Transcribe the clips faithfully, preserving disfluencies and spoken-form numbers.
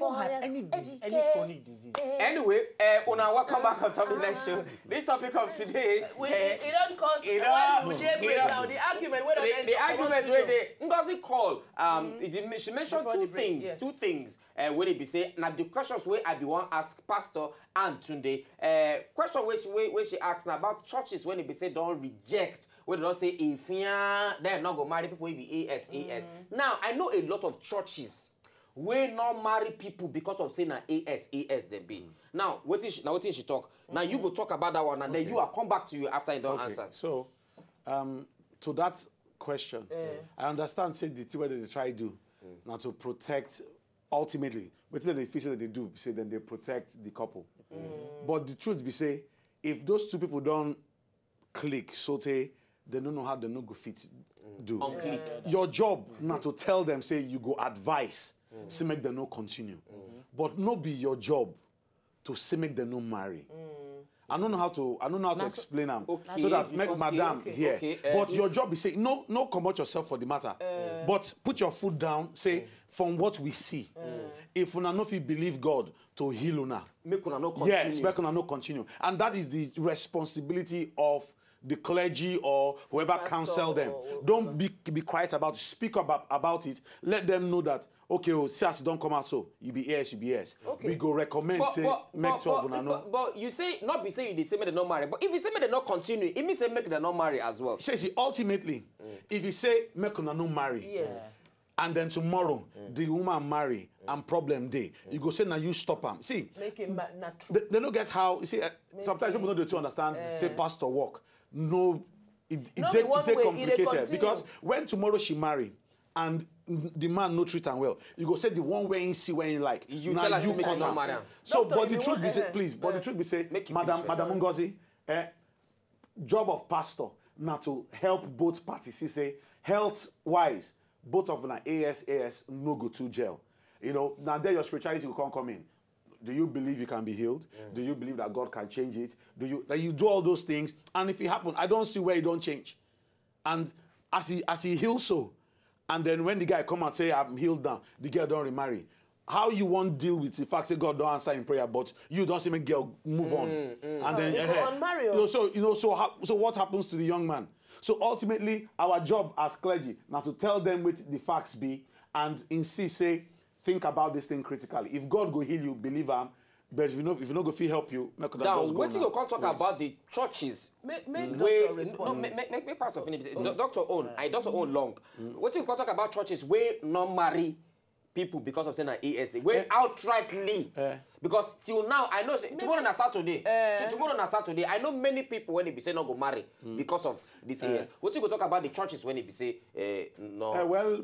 Don't have any disease, any chronic disease. Anyway, uh, una welcome back on top of the next show. This topic of today, We, eh, it don't cause it why don't- we dey it break don't- down the argument. Wey don the, end the for argument hospital. Wey dey Ngozi call, um, it, she mentioned Before two the break, things, yes. two things. Uh, wey e be say na the questions wey I be wan ask Pastor and Tunde. Uh, question wey she, wey, wey she ask na about churches wey e be say don reject, wey dem don say if dem no go marry people wey be A S A S. Now I know a lot of churches wey no marry people because of say na A S A S dem be. Now wetin she, na wetin she talk. Now you go talk about that one and then you, I come back to you after you don Okay, answer. So, um, to that question, I understand say the thing wey dem dey try do na to protect, ultimately, wetin dem dey feel say dem dey do, say dem dey protect the couple. But the truth be say, if those two people don click, so say they don't know how they no go fit do. On click. Your job na to tell them say you go advise, say make them no continue. But no be your job to say make them no marry. I don't know how to I don't know how to explain am Okay, so that make because- madam okay, here. okay, uh, But your job is say no no comot yourself for the matter. But put your foot down. Say from what we see, if una no fit believe God to heal una, Make una no continue. yes, make una no continue, and that is the responsibility of the clergy or whoever Pastor counsel them. Or- Don't be be quiet about it. Speak up ab- about it. Let them know that okay, oh, see as e don come out so you be yes, you be yes. Okay. We go recommend But, say but, make but, sure but, una no. but, but you say not be say you dey say make dem no marry, but if you say make dem no continue, it means say make dem no marry as well. Say see, ultimately, if you say make una no marry, Yes. and then tomorrow the woman marry and problem dey, you go say na you stop am. See, Make it ma- na true. they, they no get how you see. Uh, sometimes people no dey too understand. Say pastor work, no, it, it No dey be one it dey way, e dey complicated continue. Because when tomorrow she marry and the man no treat am well, you go say the one wey he see wey he like. You na tell us you say make cut dem no am. marry am. So, Doctor, but if the you truth want- be say, eh, please, but eh. The truth be say, Make it Madam finish Madam first. Ngozi, eh, job of pastor na to help both parties. See say health wise, both of una A S A S no go to jail. You know, now there your spirituality will come come in. Do you believe you can be healed? Do you believe that God can change it? Do you that you do all those things? And if it happen, I don't see where you don't change. And as he as he heals so, and then when the guy come and say I'm healed now, the girl don't remarry. How you want deal with the fact say God don't answer in prayer, but you don't see me girl move on, and then You eh, go eh, unmarry, you oh. know, so you know, so how, so what happens to the young man? So ultimately, our job as clergy now to tell them what the facts be and insist say think about this thing critically. If God go heal you, believe him. But if you know, if you no go fit help you, make una Now, just go wetin now. go come talk Yes. About the churches Make make wey doctor respond. No, make, make, make, make pastor finish. Do- Doctor own, I doctor own long. Wetin you come talk about churches wey no marry people because of say na A S A, wey outrightly. Eh. Because till now I know say tomorrow na Saturday. Eh. Till tomorrow na Saturday. I know many people wey e be say no go marry because of this A S. Wetin you go talk about the churches wey e be say eh, no. Eh, well,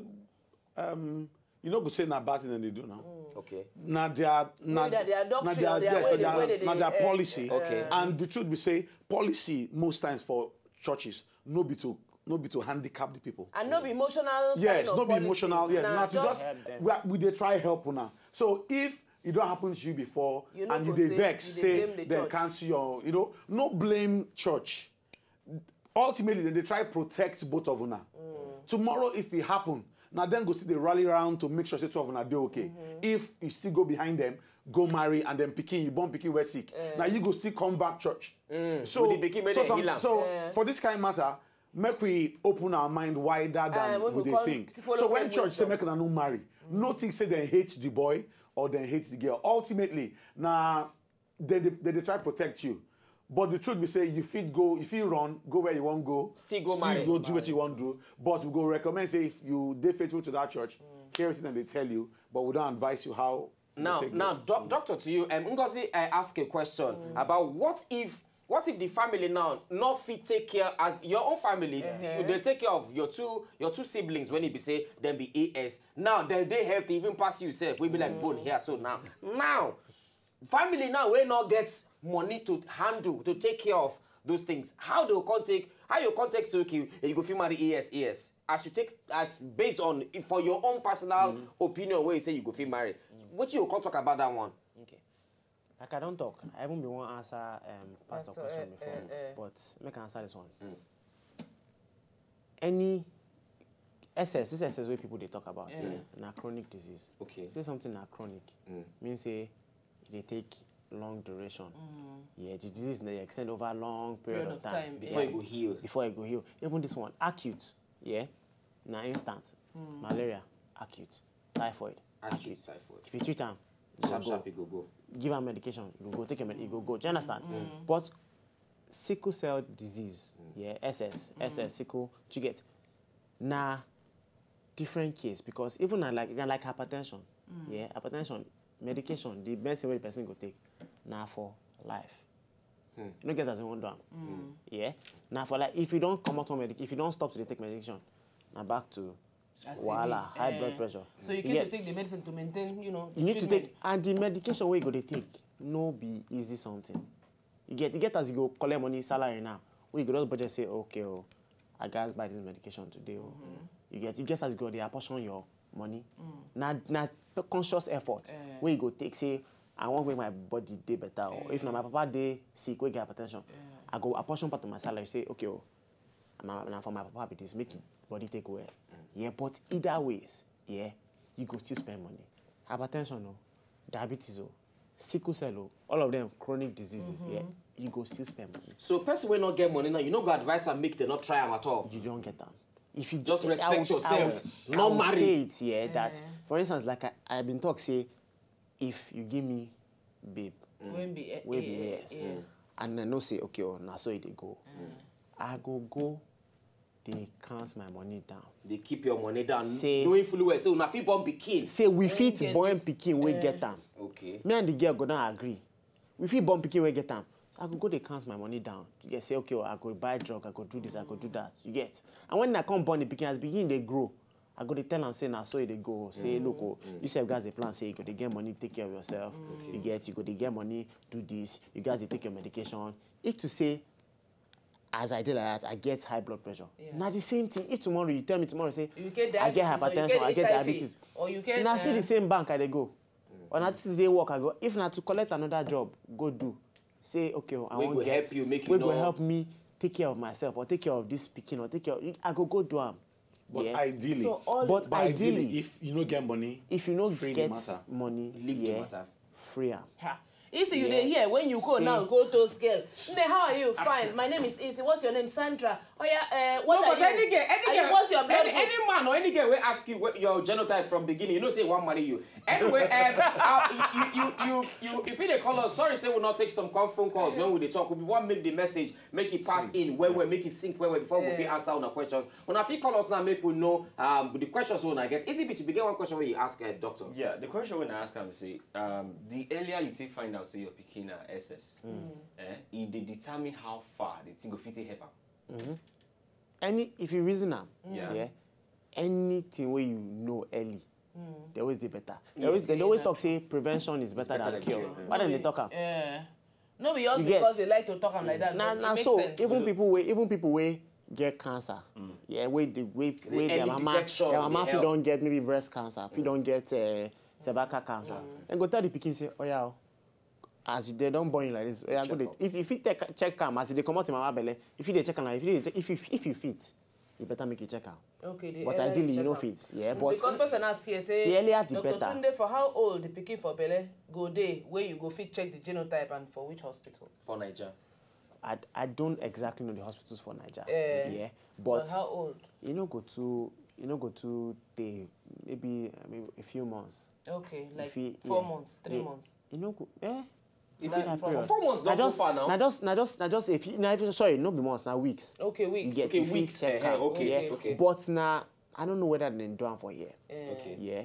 um, you know, go say na bad thing dem dey do now. Okay. Na their na, Maybe na their na doctrine their or their yes, way na they- their, way they na their dey, eh, policy. Okay. And the truth be say, policy most times for churches no be to no be to handicap the people. And no be emotional. Yes, Kind of no be policy. Emotional. Yes, Nah, na to just, just we, are- we dey try help una. So if it don't happen to you before You no and you go dey say vex, you dey say blame the dem church. Cancel your, you know, no blame church. Ultimately, dem dey try protect both of una. Tomorrow, if it happen, now then go see the rally round to make sure say two of una dey okay. If you still go behind them, go marry and then pikin, you born pikin wey sick. Now you go still come back church. So, With the pikin, make so, dem some- heal am. so for this kind matter, make we open our mind wider than Eh, when we we dey come think. follow So when God church say wisdom. Make una no marry, no think say dem hate the boy or dem hate the girl. Ultimately, na they dey they dey try protect you. But the truth be say you fit go, you fit run, go where you wan go, Still go marry. Go do what you wan do. But we go recommend say if you dey faithful to that church, hear wetin dem dey tell you. But we don't advise you how. You Now, take now, them. doc, doctor, to you, um, Ngozi, I ask a question about what if, what if the family now not fit take care as your own family, you dey take care of your two, your two siblings wey e be say dem be A S. Now dem dey healthy, even pass yourself. We be like bone here, so now, now, family now wey no get money to handle, to take care of those things. How do you come take, how you come take say okay, you go fit marry A S, A S? As you take, as based on, if for your own personal opinion, where you say you go fit marry, what you come talk about that one? Okay. Like I don't talk. I even be one answer um, pastor Pastor, question eh, before, eh, eh. But make I answer this one. Any S S, this S S wey people dey talk about, Yeah. yeah, na chronic disease. Okay. Say something na chronic, mean say e dey take long duration. Yeah, the disease dey extend over long period, Period of of time. time, Before Yeah. you go heal. Before e go heal. Even this one, acute, yeah, na instant. Malaria, acute. Typhoid, Acute acute. typhoid. If you treat am, e go Sharp go. Sharp, you go go. Give am medication, you go take your med, you go go. Do you understand? But sickle cell disease, yeah, S S, S S, sickle, you get, na different case, because even na like, na like hypertension, yeah, hypertension, medication, the medicine wey the person go take, na for life. You no get as you wan do am. Yeah, na for like, if you don comot one medic, if you don stop to dey take medication, na back to As e wahala, be, high eh. blood pressure. So you You need get- to take the medicine to maintain, you know, the You need to treatment. take, and the medication wey you go dey take no be easy something. You get, you get as you go collect money, salary now, wey you go just budget say, okay, oh, I gats buy this medication today. Oh. You get, you get as you go dey apportion your money. Na, na conscious effort Eh. wey you go take say, I wan make my body dey better. Or if na my papa dey sick, wey get hypertension, I go apportion part of my salary, say, okay, oh, na, na for my papa be this, make him body take well. Yeah, but either ways, yeah, you go still spend money. Hypertension, no, diabetes, oh, sickle cell, oh, all of them chronic diseases. Yeah, you go still spend money. So person wey no get money now, you no go advise am make dem no try am at all. You don get am. If you Just I respect would- yourself. I would, No I would marry. Say it, yeah, that, for instance, like I, I been talk say, if you give me babe, When be eh, wey be eh, yes, yes. And I know say, okay, oh, na so e dey go. I go go dey count my money down. Dey keep your money down, Say- knowing fully well say una fit born pikin. Say we fit Get born this, pikin wey eh, get am. Okay. Me and the girl go don agree. We fit born pikin wey get am. I go go dey count my money down. You get, say, okay, oh, I go buy drug, I go do this, I go do that. You get. And when I come born the pikin, as pikin dey grow, I go dey tell am say na so e dey go. Say, look, oh, you sef gats dey plan say you go dey get money, take care of yourself. You get, you go dey get money, do this. You gats dey take your medication. If to say, as I dey like that, I get high blood pressure. Yeah. Na the same thing. If tomorrow you tell me tomorrow say, You get I get diabetes, or you hypertension, get I get H I V, diabetes, or you get, na still uh, the same bank I dey go. Or na this dey work I go. If na to collect another job, go do. Say, okay, oh, I Wey wan go get, help you, make you wey go no help me take care of myself or take care of this pikin or take care of, I go go do am. But Yeah. ideally, So all But but ideally, ideally, if you no get money, if you no free the get matter. Money, Leave the yeah, matter. Free am. Ha. You see, you Yeah. dey here when you call See. Now, go to girl. Nne, how are you? Fine. My name is Isi. What's your name? Sandra. Oh yeah. Uh, what No, are but you? Any girl, any Are you, girl, what's your blood any, group? Any man or any girl wey ask you what your genotype from beginning, you know say one marry you. Anyway, um, uh, you, you, you, you, if you dey call us, sorry say we not take some con- phone calls when we dey talk. We want make the message, make it pass in well, well, make it sink well, well before we Yeah. fit answer on a question. When I fit call us now, make we know um the questions we I get. Easy be to begin one question where you ask a doctor. Yeah, the question when I ask am say, um, the earlier you take find out say your pikin na S S, eh, e dey determine how far the thing go fit take help am. Any, if you reason am, Yeah. yeah, anything wey you know early, they always dey better. They Yeah. always, they always talk say prevention is better better than than cure. cure, yeah. Why dem dey talk am? Yeah. No be just You get? Because they like to talk am like that. Na, It na makes so sense. Even people wey, even people wey get cancer, yeah, wey the, wey, wey their early mama, detection their dey mama fit help. Don get maybe breast cancer, fit don get uh, cervical cancer. Dem go tell the pikin say, oh yeah, oh, as you dey don born you like this, oh yeah, go dey. If, if you take check am as you dey comot your mama belle, if you dey check am, if you dey check, if you, if you fit, you better make you check am. Okay. The But earlier ideally, you check no am. Fit. Yeah, but Because person ask here say, the earlier the Doctor better. Tunde, for how old the pikin for belle go dey where you go fit check the genotype and for which hospital? For Naija. I, I don't exactly know the hospitals for Naija. Eh, Yeah, But but how old? You no go too, you no go too dey, maybe, I mean, a few months. Okay, like If you- four yeah, months, three yeah. months. You no go, eh? If Like you, four for months. four months, Na don't go just, far now. na just, na just, na just a few. Na even, sorry, no be months, na weeks. Okay, You weeks. get Okay, you fit weeks, check eh, am, okay, yeah. Okay. But na, I don't know whether they do am for here. Eh, Okay. Yeah,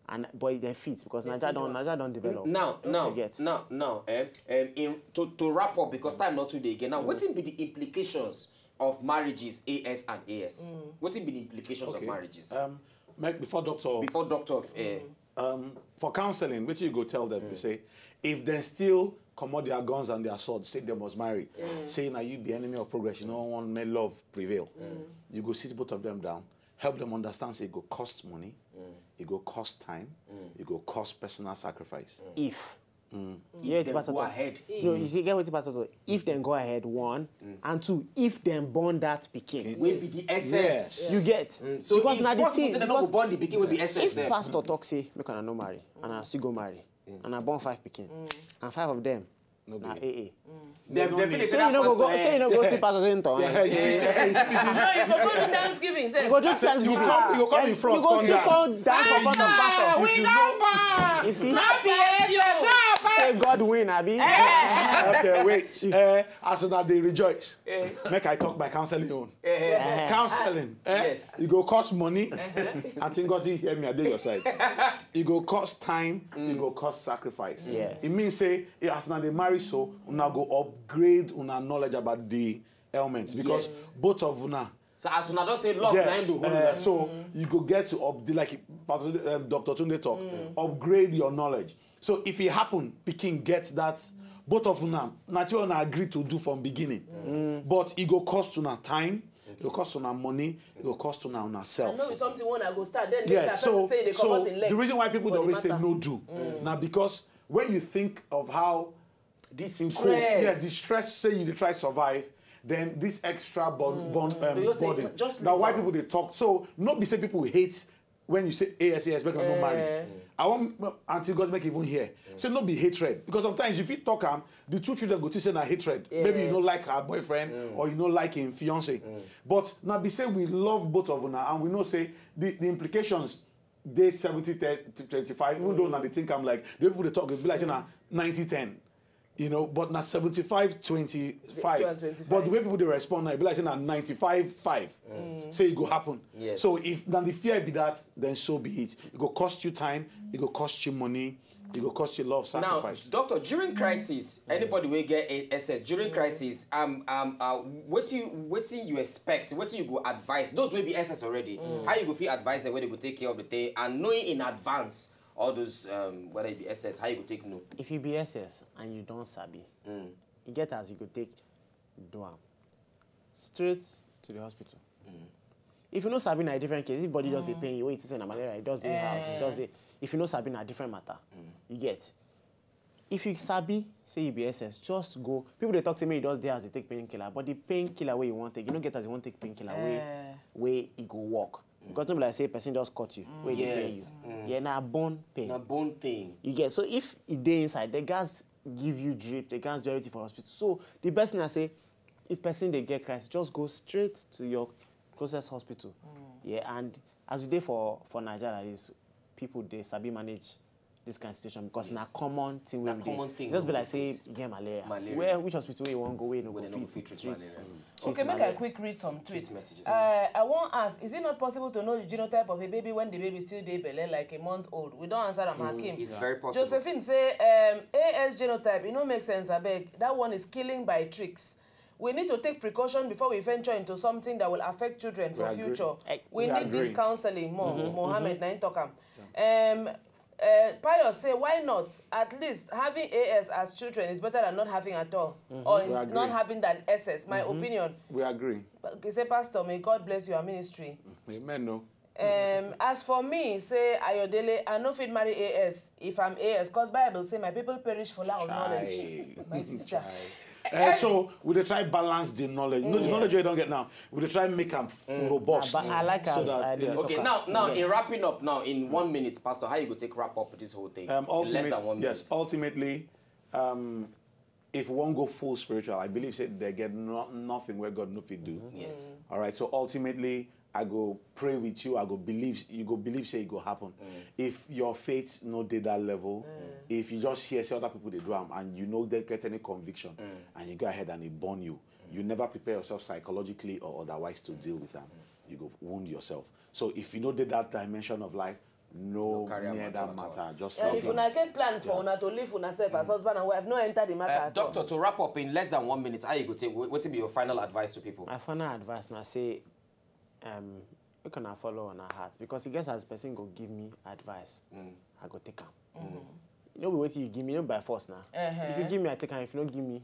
and but they fit because They Naija fit don, do am. Naija don develop. Now, now, You get. now, now, um, um, in, to, to wrap up because time not today again. Now, what will be the implications of marriages, A S and A S? What will be the implications Okay. Of marriages? Um, make, before doctor, Before doctor of uh, um, for counseling, which you go tell them, you say, if they still comot their guns and their swords, say they must marry. Say now you be enemy of progress. You know, one may love prevail. You go sit both of them down, help them understand. Say it go cost money, it go cost time, it go cost personal sacrifice. If Yeah, wetin pastor talk. No, you see, get wetin pastor talk. If dem go ahead, one, and two, if dem born that pikin, Wey be the S S. You get. So Because it's na the possible thing, say dem no go because born the pikin wey be S S if sef. Pastor talk say make una no marry, and I still go marry, and I born five pikin, and five of them na A A. Dem definitely So you no go go, so you no go see pastor say no. No, you go go do Thanksgiving. Sef. You go do Thanksgiving. You come, you come in front, You go come still down. come down for front of pastor. We don born. You see? No be you. Say God win, abi? Okay, wait. Eh, as una dey rejoice, make I talk my counseling own. Counseling, eh? Yes. E go cost money, and thank God you hear me, I dey your side. E go cost time, e go cost sacrifice. Yes. E mean say, eh, as una dey marry so, una go upgrade una knowledge about the ailments, because Yes. both of una So as una don say love na im Yes, be whole uh, life. So you go get to up, like Pastor, um, Doctor Tunde talk, upgrade your knowledge. So if it happen, pikin get that. Both of una, na wetin una agree to do from beginning, but e go cost una time, e go cost una money, e go cost una una I self. know it's something when I go start. Then later, Yes, so, person say they come so out in leg. The reason why people For dey the always say matter. No do, now because when you think of how This in quotes, yeah, stress. The stress say you dey try survive, then this extra bond, bond um, You say, burden. "Just Now leave why am." People dey talk. So no be say people hate when you say A S A S, make I no marry. Eh. I want Auntie God's make even here. Say no be hatred, because sometimes if you talk am, the two children go think say na hatred. Maybe you Yeah. No like her boyfriend or you no like him fiance. But now be say we love both of una and we know say the, the implications dey seventy ten twenty-five, even though now they think I'm like, the way people dey talk, it be like say na ninety ten. You know, but na seventy-five twenty-five. Two and twenty-five. But the way people dey respond now, e be like say na ninety-five five. Say it go happen. Yes. So if na the fear be that, then so be it. It go cost you time, it go cost you money, it go cost you love, Now, sacrifice. Doctor, during crisis, anybody wey get A S S during crisis, um, um, uh, wetin you wetin you expect? Wetin you go advise those wey be S S already? How you go fit advise them when they go take care of the thing and knowing in advance all those um, whether it be S S, how you go take know? If you be S S and you don sabi, e get as you go take do am. Straight to the hospital. If you no sabi, na a different case. If body just dey pain you, wey you think say na malaria, you just dey house, just dey. If you no sabi, na different matter. You get. If you sabi say you be S S, just go. People dey talk say make you just dey house dey take painkiller, but the painkiller wey you wan take, you no get as you wan take painkiller wey wey e go work. Because no be like say person just cut you, wey dey pain you. Yes. Yeah, na bone pain. Na bone thing. You get. So if e dey inside, the gas give you drip, the gas do everything for hospital. So the best thing I say, if person dey get crisis, just go straight to your closest hospital. Yeah, and as we dey for for Naija like this, people dey sabi manage this kind of situation because na common thing wey Na we dey. Common thing Just wey be we like say dey you get malaria. Malaria. Where which hospital wey you wan go wey no Wey go dem no go fit fit treat treat malaria. treat Okay, make malaria? I quick read some tweets. Messages. Uh, I wan ask, is it not possible to know the genotype of a baby when the baby still dey belle, like a month old? We don answer am, Hakim. It's very possible. Josephine say, um, A S genotype, e no make sense, abeg. That one is killing by tricks. We need to take precaution before we venture into something that will affect children for agree. future. Eh, We we need this agree. Counseling more. Mohammed na him talk am. Um, uh, Pius say, why not? At least having A S as children is better than not having at all, or We it's not agree. Having than S S. My opinion. We agree. He say, Pastor, may God bless your ministry. Amen. No. Um, as for me, say Ayodele, I no fit marry A S if I'm A S, cause Bible say my people perish for lack of knowledge. Aye. My sister. Uh, so we dey try balance the knowledge. No, the knowledge you don't get now. We dey try make am robust. But I like So as that, I dey yeah. talk Okay, am. now now in Yes. Wrapping up now in one minute, Pastor, how you go take wrap up this whole thing? Um, In less ultimate- than one minute. Yes, ultimately, um, if one go full spiritual, I believe say they get no, nothing where God no fit do. Yes. All right. So ultimately, I go pray with you. I go believe you go believe say it go happen. If your faith no dey that level, if you just hear say other people dey do am and you no dey get any conviction, and you go ahead and it burn you, you never prepare yourself psychologically or otherwise to deal with them. You go wound yourself. So if you know that dimension of life, no, No carry am near at that all, at all. Matter. Just And leave if it. Una get plan for Una to live Una self as husband and wife, no enter the matter Uh, at all. Doctor, to wrap up in less than one minute, how you go take? What will be your final advice to people? My final advice na say, um, make una follow una heart because e get as person go give me advice, I go take am. No be wetin you give me, no be by force na. If you give me, I take am. If you no give me,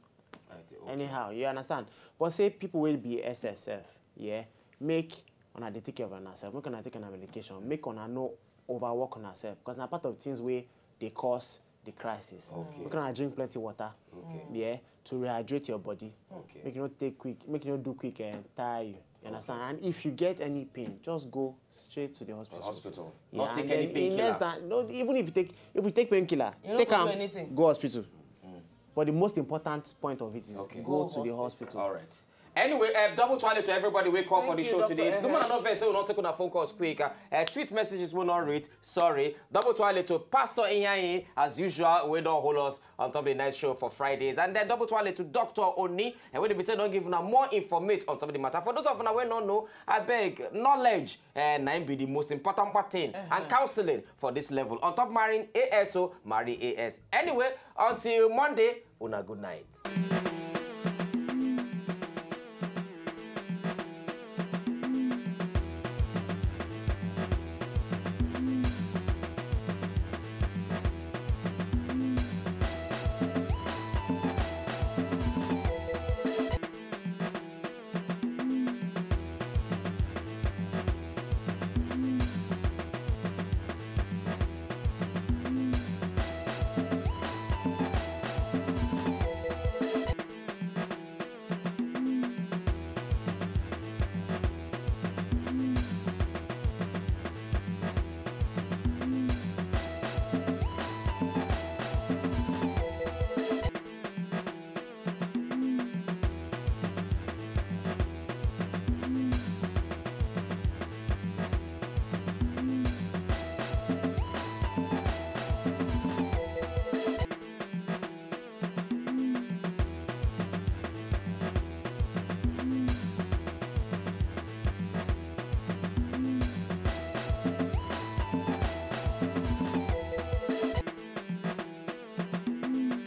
anyhow, you understand. But say people wey be S S F, yeah, make una dey take care of una self, make una take una medication, make una no overwork una self, because na part of things wey dey cause the crisis. Okay. Make una drink plenty water. Okay. Yeah, to rehydrate your body. Okay. Make you not take quick, make you not do quick and tire you. You understand? And if you get any pain, just go straight to the hospital. Hospital. Yeah, not take any painkiller. Less than, no, even if you take, if you take painkiller, take am, go hospital. But the most important point of it is okay, go to the hospital. All right. Anyway, uh, double twale to everybody wey call for the show today. No man, no vex say we not take on phone calls quick. Uh, uh, tweet messages will not read. Sorry. Double twale to Pastor Iyanyi, as usual, we don't hold us on top of the nice show for Fridays. And then double twale to Doctor Oni, and we be say don't give una more informate on top of the matter. For those of una wey no know, I beg, knowledge, uh, na im be the most important thing, and counseling for this level. On top marrying A S O, marry A S. Anyway, until Monday, una good night.